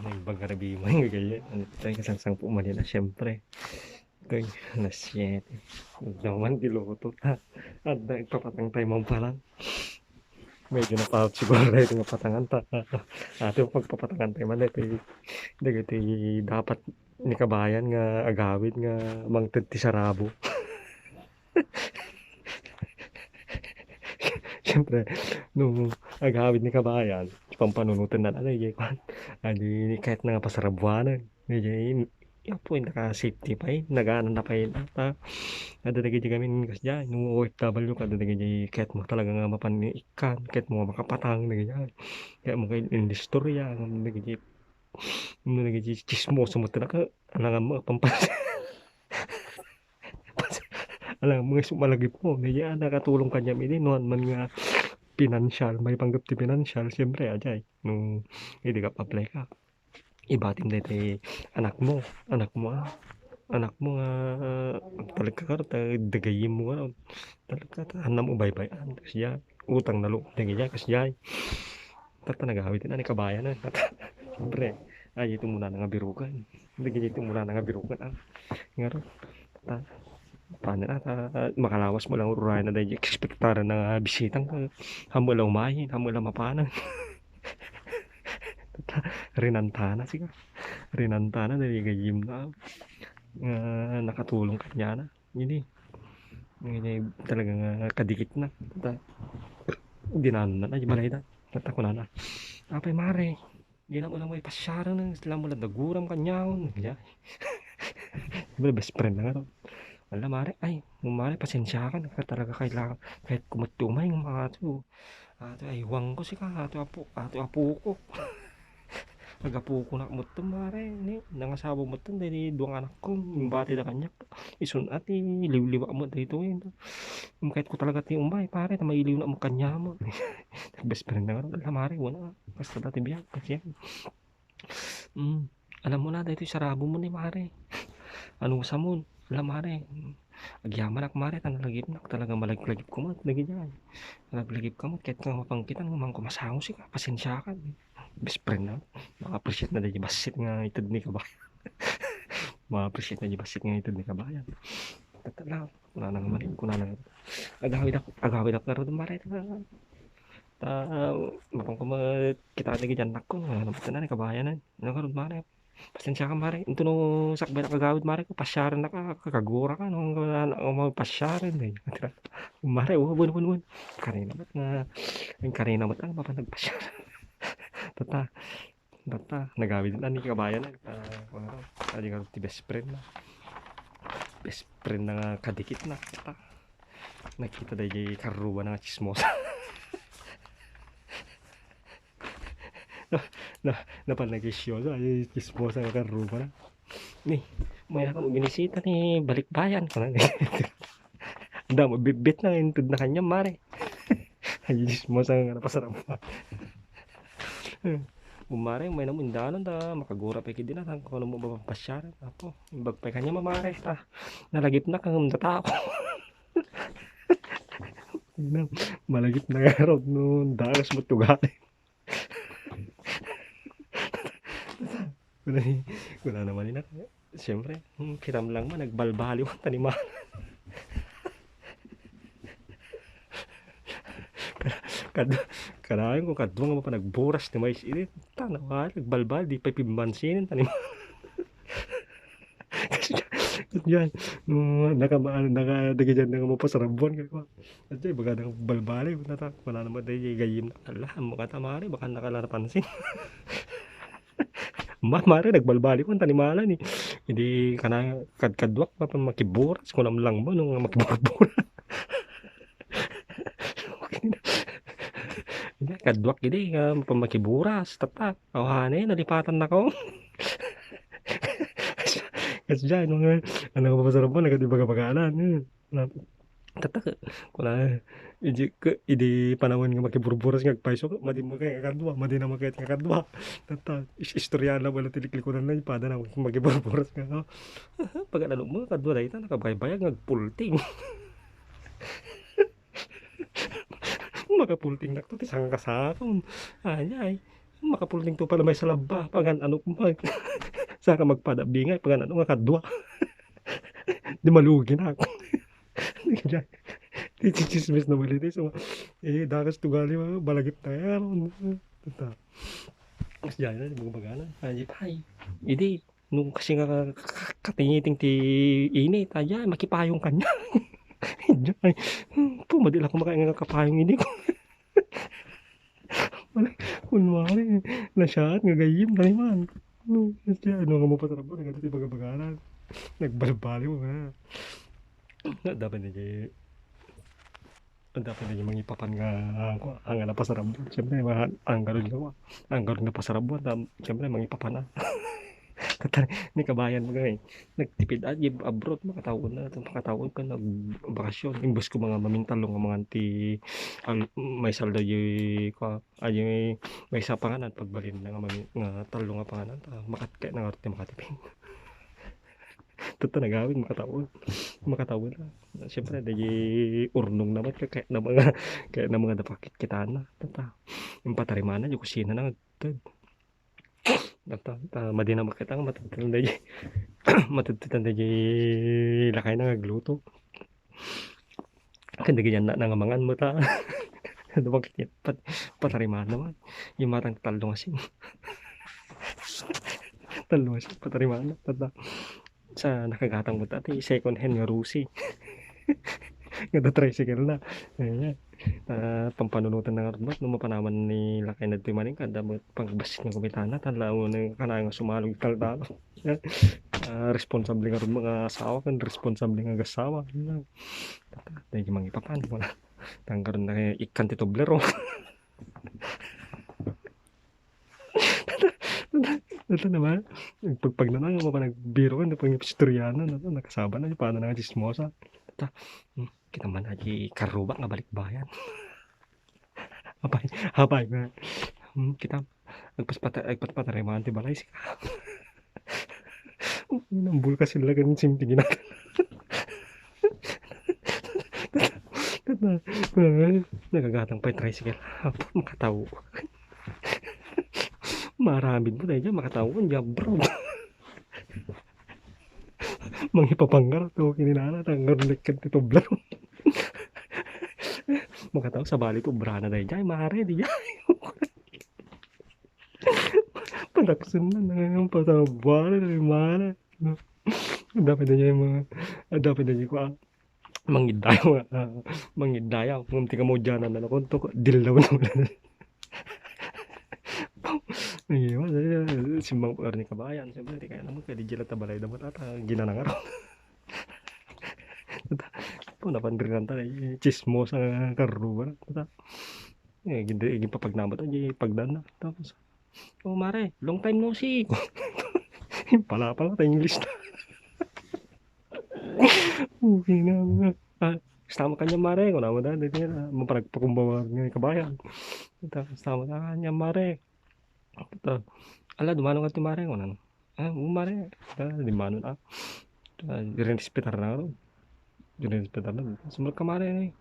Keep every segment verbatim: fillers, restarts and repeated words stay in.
Ay, baga rabii man nga gayyem. Ano tayo, kasangsangpo man yun, ah, siyempre. Kay alas siyete. Daman di luto ta. At nagpapatang tayo man pala. Medyo napaut siguro tayo nga patangan ta. Ato pagpapatangan tayo man, dagiti, dagiti dapat ni kabayan nga agawid nga mangted ti sarabo. Siyempre, no agawid ni kabayan, pampanunoten na, ano, eh, kwan. Adi, kahit na nga pasarabuanan. Adi, apo, naka-safety pay, nagana na pay, ta, adda dagiti gamin, kasdiay, no O F W ka, adda dagiti kahit mo talaga nga mapan ikkan, kahit mo makapatang, dagiti, kaya mo kayo indistorya, dagiti, dagiti chismoso mo talaga, alangan mo, pampas-, alangan mo, nga sumalagip mo, dagiti, ah, nakatulong kaniam idi, no, man nga, financial, maipanggep ti financial, siyempre, ajay, no, idi ka apply ka. Ibatim daytoy anakmo, anakmo, ah, anakmo nga, ah, talagka karo ta dagayemmo karo. Talagka ta, hanna mo baybay-an, kasdiay, utang na loob dagaydiay, kasdiay. Tatta nagawid na ni kabayan, ah. Tatta, siyempre, ay, ito muna na nga birukan. Dagaydiay ito muna na nga birukan, ah. Ngarud, tatta, paano na, ta, makalawas mo lang, uray na dahil ekspektaran na nga bisitang, ah, hamo la umayin, hamo la mapanan. Rinantana, sika. Rinantana, dagiti gayyemna. Nga nakatulong kaniana. Idi, idi talaga nga kadikitna. Ta, dinanonna, ay, balayda. Tatta kunana, "Apay, mare, di na mo na mo ipasiaran, sila mo lang naguram kaniaon." Ya. Siyempre, best friend na nga to. Ala, mare, ay, mare, pasensiakan, ka talaga kailangan, kahit kumut ti umay, nga mga to. Ato, ay, wangko sika, ato apo, ato apoko. Agapoko nak metten, mare, ni, nangasawa metten, daydi dua nga anakko, imbati da kaniak. Isun-at, iliwliwa mo daytoy, no. Kahit ko talaga ti umay, pare, ta mailiw na mo kaniam. Best friend na nga, ala, mare, wala. Basta dati biag, kasi yan. Mm. Alam mo na, daytoy sarabo mo ni mare. Ano sa mo? Ala, mare. Agyamanak, mare, ta nalagipnak. Talaga malaglagip ko met, dagiti ay. Malaglagip ka met, kahit nga mapangkitan, man ko masango sika, pasensiakan. Best friend na. Ma-appreciate na di bassit nga ited ni kabayan. Ma-appreciate na di bassit nga ited ni kabayan. Tatta lang. Kunana nga mani, kunana nga. Agawidak, agawidak ngarud, mare, ta, ta, mapang ko met, kita dagiti annakko, ano, ba't na ni kabayan, eh? Ano ngarud, mare? Pasensiakan, mare. Intono sakbay na kagawid, mare, ko, pasiarannaka, kagaguraka, no, nga, nga mapasiaran, eh. Mare, o, wen, wen, wen. Kanina met nga, kanina met nga, mapan nagpasiar. Tatta, Basta, nagawid na ni kabayan na, ah, ano, adi nga ti best friend na. Best friend na nga kadikit na. Basta, nakita da jay karruba na nga chismosa. Na, na, napan nag-isyosa, ay chismosa nga karruba na. Ni, may nakam binisita ni balikbayan ko na. Damo, bitbit na, inted na kaniam, mare. Ay, chismosa nga napasarap. Umare, may namundanon ta, makagura pa ikit din, ah, saan ko naman mapapasyaran? Apo, imbag pa kanya mamare, ta, nalagip na kang natao. Malagip na nga raw, no, dagas mo tugali. Kuna ni, kuna naman ni nak-, siyempre, hmm, kinamlang man, nagbalbaliw ang taniman. Kad-, kadayon ko kadua nga mapan nagburas ti mais idi, ta, nawali, nagbalbal, di pay pimmansinen, taniman. Kasi, kasi yan, no, naka-, naka-, naka-, naka-, mapasarabuan ka, kwa. At yan, baga nagbalbali, nata, wala naman tayo, gayim na, ala, ang mga tamari, baka nakala napansin. Ma-, mare, nagbalbali ko, ang tanimalan, eh. Hindi ka na, kad-, kadwak, mapan makiburas, kunam lang mo, nung makiburbura. Hindi, kadwak, hindi, ah, mapan makiburas, tatta. Aw, hane, nalipatan na ko. Kasi dyan, mga, ano ka pa sa Ramon, nagkadi baga-bagalan, eh. Na, tatta, kuna, idi, ke, idi panawen nga makiburburas nga agpayso, madi mo kay nga kadwa, madi na makayat nga kadwa. Tatta, is-, istorya na wala ti liklikunan na, ipada na makiburburas nga, oh. Pag ano mo, kadwa dayta, nakabaybayag nga agpulting. Makapulting na to, ti sangkasakon. Ay, ay. Makapulding to pala may salabba, pagan ano, mag-, saka magpada bingay, pagan ano nga kadua. Di malugi na ako. Di chismis na baliti. So, eh, dakas tugali, mga balagip na yan. Ito. Mas dyan na, mga bagana. Ay, ay. Idi, nung kasi nga ka-, ka-, katingiting ti init, ay, ay, makipayong kanya. Ay, ay. Hmm, pumadi lang kumakain nga kapayong ini ko. Wala, kunwari, nasyaat nga gayyem, taniman. No, kasi ano nga mapasarap mo, nagano ti baga-bagaran. Nagbalbali mo nga. Dapat na di, dapat na di mangipapan nga, ang, ang napasarap mo. Siyempre, mga, ang garod nga, ang garod nga pasarap mo, tam-, siyempre, mangipapan na. Katar-, ni kabayan mo gani. Nagtipid, ah, di abroad, makataon na, makataon ka, nagbakasyon. Imbes ko mga mamintalong nga mga anti, ang, may salda di, kwa, ay, may, may isa panganan, pagbalin na nga mami-, nga tallo nga panganan, ta, makat-, kaya na nga rin makatipid. Tata nagawid, makataon. Makataon na. Siyempre, di urnong naman, kaya, kaya na mga, kaya na mga dapakit kita na. Tata, yung patarimana, yung kusina na, agtad. Ata, ta, madi na makita nga matedtedan daydi, matedtedan daydi lakay na nga agluto. Ken dagiti annak na nga mangan met, ta. Ano ba kiti? Pat-, patarimana man. Yung matang tallo nga asin. Tallo nga asin, patarimana. Tata. Sa nakagatang mo, ta, ti second hand nga Rusi. Nga da tricycle na. Ayan. Ah, pampanunutan na nga run, no mapanawan ni lakay na ditoy maning, kada mo pangbassit nga kumitana, tan laeng nga kanayon nga sumalog taltalo. Ah, responsable nga run mga asawa, ken responsable nga agasawa. Ayan. Tata, daydi mangipapan, wala. Tanggaron na kay ikkan ti tublero. Ito naman, pagpagnana nga mapanagbiro ka, napag-istoryanan, ano, nakasaba na, paano na nga chismosa. Ito, hmm, kita man, aji karruba nga balikbayan. Apay, apay, nga, hmm, kita, agpaspata-, agpatpatarimaan ti balay, sika. Nambul ka sila, ganun, simti ginata. Nagagatang pa'y tricycle. Apo, makataw. Maramid mo tayo dyan, makataw ko, dyan, bro. Mangipapangar to, kininana, tanggar lekkan ti tubla. Makataw, sabali to, brana tayo dyan, mare, di dyan. Palakson na, na, pasabuan na, mare. Dapat na niya yung mga, dapat na niya yung, ah, mangiddayaw nga, ah, mangiddayaw. Ngem ti kamaudianan na nakunto, dillaw na. Ay, wa-, simmang ko ni kabayan. Siyempre, di kaya naman, kaya di jila tabalay na matata, ginanangar. Ito, napanrinan ta, eh, chismosa nga karruba. Ito, eh, gindi-, ginpapagnamat, eh, pagdan na. Tapos, "Oh, mare, long time no see." Palapala ta English na. Okay na, nga. "Ah, kasta mo kanya, mare?" Kuna mo dati, dati na, maparagpakumbaba nga kabayan. Ito, "Kasta mo kanya, mare?" Ito, "Ala, dumano ka ti mare?" Kuna, "Ah, oo, mare." Ito, di mano na. Ito, di rin respetar na ron. Di rin respetar na. "Sumulod ka, mare, eh."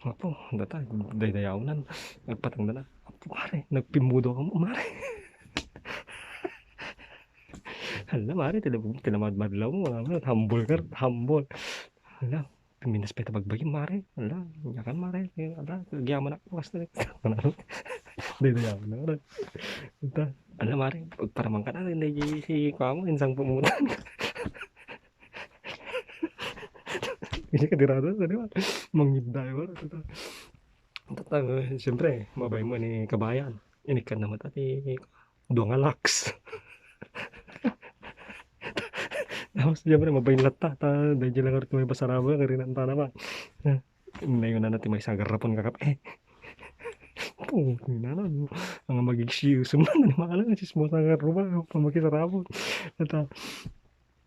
Apo, data, daydayawnan. Nagpatang na na. "Apo, mare, nagpimudo ka mo, mare." Hala, mare, tila-, tinamadmadlaw mo, mare, humble ka, humble. Hala, piminas pa ita bagbagi, mare. Hala, yakan, mare. Hala, agyaman ako, basta. Daydayawnan, mare. Hala, mare, pagparaman ka na, hindi, si, kuha mo, insang pumutan. Hindi ka dirada, di ba? Mangidda, di ba? Tata, siyempre, mabay mo ni kabayan. Inikkan naman, tati, dua nga lakhs. Tapos, siyempre, mabay latta. Ta, dahil lang rin may basarabo, kaya rin ang tanaman. Nayunan natin may sagarapon kakap-, eh. Putang ina, no? Ang magigsiuso man, ano, mga alam, chismosa nga ruba, pamakisarabo. Ito,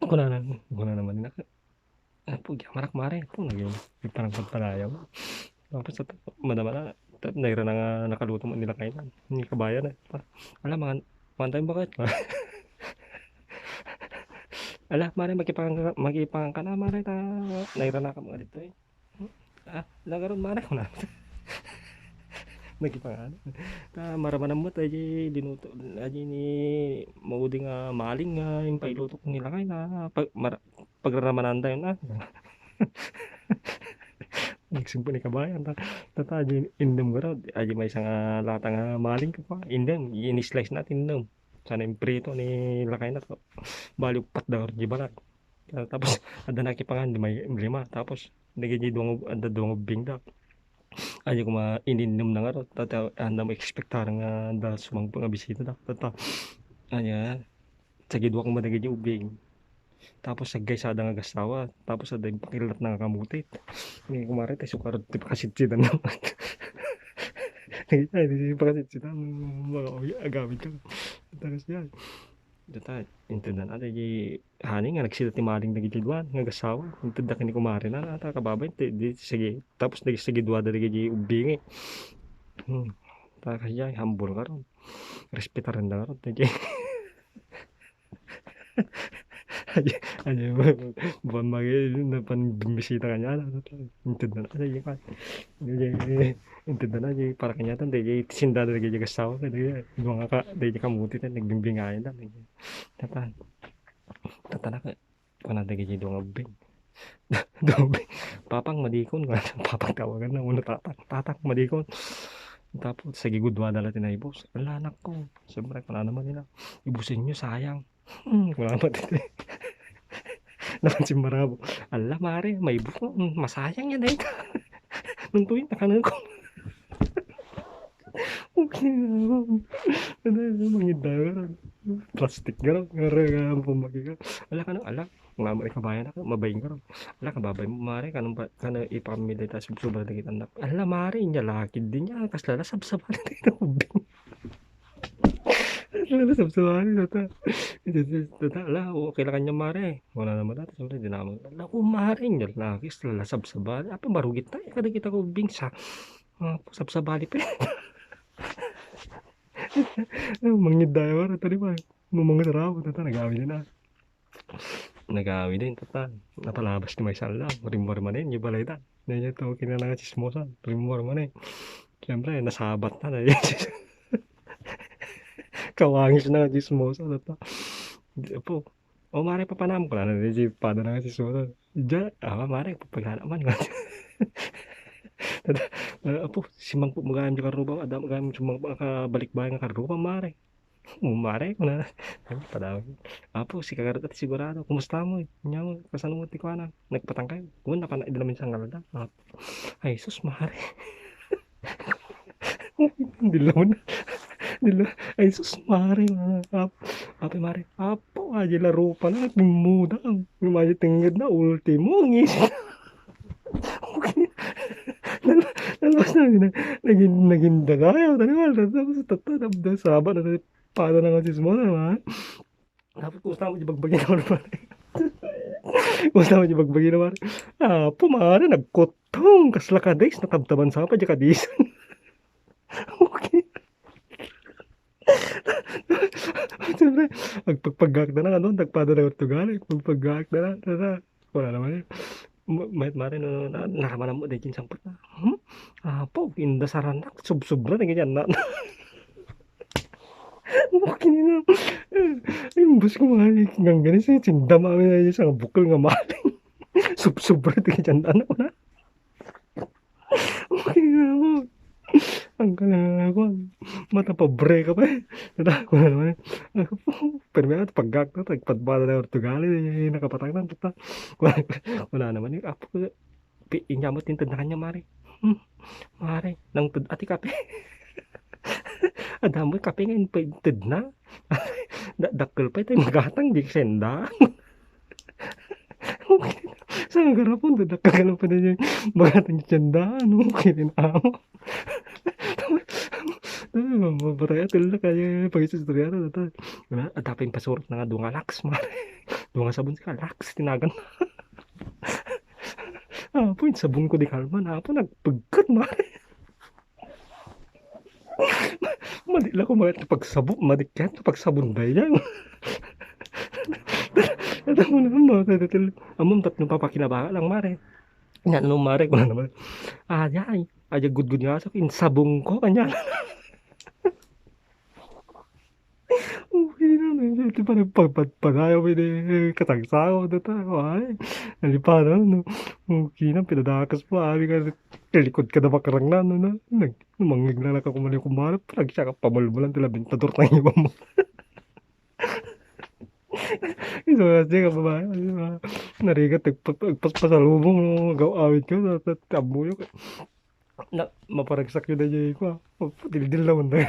kuna na, kuna naman, ina-, "Ah, pugya, marak, mare." Apo, naging parang pagpadayaw. Tapos, at, madama na, ta-, naira na nga nakaluto mo nila kainan. Ni kabayan na. "Ala, mangan, mangan tayo bakit?" "Ala, mare, makipangan ka, makipangan ka na, mare, ta, naira na ka mga dito, eh." "Ah, lagaron, mare," ko na. Nagipangano. Ta maramanan met, ay di linuto, ay di ni maudi nga maling nga impailutok ni lakayna. Pag, mara-, pagraramananda yun, ah. Nagsumpo ni kabayan, ta, ta, ta, ay di innem garud, ay di maysa nga lata nga maling ka pa. Innem, ini-slice na, innem. Sana imprito ni lakayna to. Bali, uppat da garud di balat. Ah, tapos, adda nakipangan, lima, lima. Tapos, dagiti duang, adda duang ubbing da. Ay, di ko ma-, ininnem na nga ro. Tata, anda mo expectar nga adda sumangpet nga bisita da. Tata, ay, ah, sagiduak mo dagiti ubbing. Tapos, saggaysada nga agasawa. Tapos, adda impakillat na nga kamutit. Ni kumare, tay sukar, ti pakasitsidan na. Ay, di pakasitsidan, mga agamid ka. Tapos, yan. Data, intedna na, dagiti, hani nga nagsida ti maling dagiti dua nga agasawa. Intedda ken ni kumarena, ata, kababay, ti, di, sige. Tapos, dagiti sagiduada dagiti ubbing, eh. Hmm. Ta, kaya, humble garud. Respetarenda garud, dagiti. Ay, ay, buwan magi, napan bisita kanya, ano, intedna na, ay, ay, intedna na, ay, para kanya, tan, dagiti sindada, dagiti agasawa, dagiti, dua nga ka, dagiti kamuti, tan, nagbimbingayan, tan, dagiti. Tata. Tata na ka, kuna dagiti dua nga ubbing. Dua nga ubbing. "Papang, madikon," kuna, "Papang," tawagan na, una, "Tatang, tatang, madikon." Tapos, sagiguduada la ti naibus. "Ala, anak ko." Siyempre, kuna naman nila, "Ibusen nyo, sayang." Hmm, kuna naman ti, napansin marabo. "Ala, mare, maibus mo. Hmm, masayang yan, eh." Nung tuwing nakanako. Okay na. Ano, ano, mangidara. Plastic nga raw. Nga raw, nga raw, pamagi ka. Ala ka nang ala. Nga mo ikabayan ako. Mabaying ka raw. Ala ka, babay mo, mare. Kanang ba, kanang ipamilya ta subsubra dagiti anak. Ala, mare, inya lakid din niya. Kasla la sabsaba na dagiti ubbing. Kasla la sabsaba na dagiti. Tata, ala, okay lang kanya, mare. Wala naman dati. Siyempre, di naman. Ala, oh, mare, inya lakid. Kasla la sabsaba. Apa, marugit na. Kada kita ko ubbing sa, ah, sabsabali pa. Mangidara, mare. Tadi, mare. Mamangidara, tata, nagawi na. Nagawi din, tata. Napalabas ni maysa lang. Rimmuar manen, yung balay ta. Yan yung to, kinala nga chismosan. Rimmuar manen. Siyempre, nasabat na, na. Kawangis na nga chismosan, tata. Di, apo. "O, mare, papanam ko na, na, di, pada na nga chismosan. Diya, ah, mare, papaglala man." Tata, apo, simangpo mo gayam di karuba, ada mo gayam simangpo, kabalik bayan nga karuba, mare. "O, mare," kuna, padawag. "Apo, sika garud ti sigurado. Kumusta mo? Nya mo, kasano mo ti kuana? Nagpatang kayo?" "Kun, napana, idi namin sa ngalda." "Apo." "Ay, sus, mare." Dilaw na. Dilaw. "Ay, sus, mare, mare." Ap-, "Apo, mare." "Apo, adi la rupa na, timmudang. Imadi tenged na, ultimo, ngis." Okay. Nal-, nalabas na, naging, naging dagayaw, tadi ba? Tapos, tata, nabda, saba na, tadi, pada na nga chismosan, ha? Tapos, kumusta mo di bagbagi na, mare? Kumusta mo di bagbagi na, mare? "Apo, mare, nagkutong, kasla kadis, natabtaban sa pa, di kadisan." Okay. Siyempre, agpagpagak na lang, ano, nagpada na yung tugali, agpagpagak na lang, tata. Wala naman eh. Ma-, mayat mare no, na-, naramanan mo, dayjin sangpet na. Hmm? Apo, inda saranak, subsubra na ganyan na. Bukin na. Imbus ko nga, ganggani sa tsinda, mami na yung isang bukol nga maling. Subsubra, di ganyan na, ano na. Okay na mo. Ang kala ko, mata pobre ka pa eh. Tata, kuna naman eh. Ako po, permi na, paggak na, tagpadbada na ortugali, nakapatak na, tata. Kuna, kuna naman eh, apo, pi-, inya mo tinted na kanya, mare. Hmm, mare, nang tud-, ati kape. Adamo kape nga inted na. Da-, dakkel pa ito, magatang, di senda. Okay. Sa garapon, dadakkel ka lang pa din yung magatang yung tiyanda, no? Okay rin, amo. Tapos, mamatay, atil na kaya, pag-istorya na, tata. Diba? At dapat yung pasurot na nga, duwa nga Lux, mare. Duwa nga sabon ka, Lux, tinagan. Apo, yung sabon ko di kalman, apo, nagpagkat, mare. Madi la ko, madi pagsabon, madi kaya pagsabon da yan. Tata mo naman, mga kadatil. Amom, tatlo papakinabangan lang, mare. Yan, ano, mare, ko na naman. Ah, yay. Ay, gudgud nga aso, insabong ko, kanya. Okay na, no? Iti pa nagpagpadpadayaw, may di, eh, katagsaw, data, ay, nalipanan, no? Okay na, pinadakas pa, abi ka, tilikod ka na makarang na, no, na, nag-, mangngeg na lang ako, mali kumara, parang siya ka pamulmulan, tila bintador ng iba mo. Iso nga siya ka babae, di ba? Narigat, nagpa-, nagpaspasalubong, no? Gaw-awit ka, sa, sa, kamuyo ka. Na, maparagsak yun na niya, ko, ah. Dildil naman na.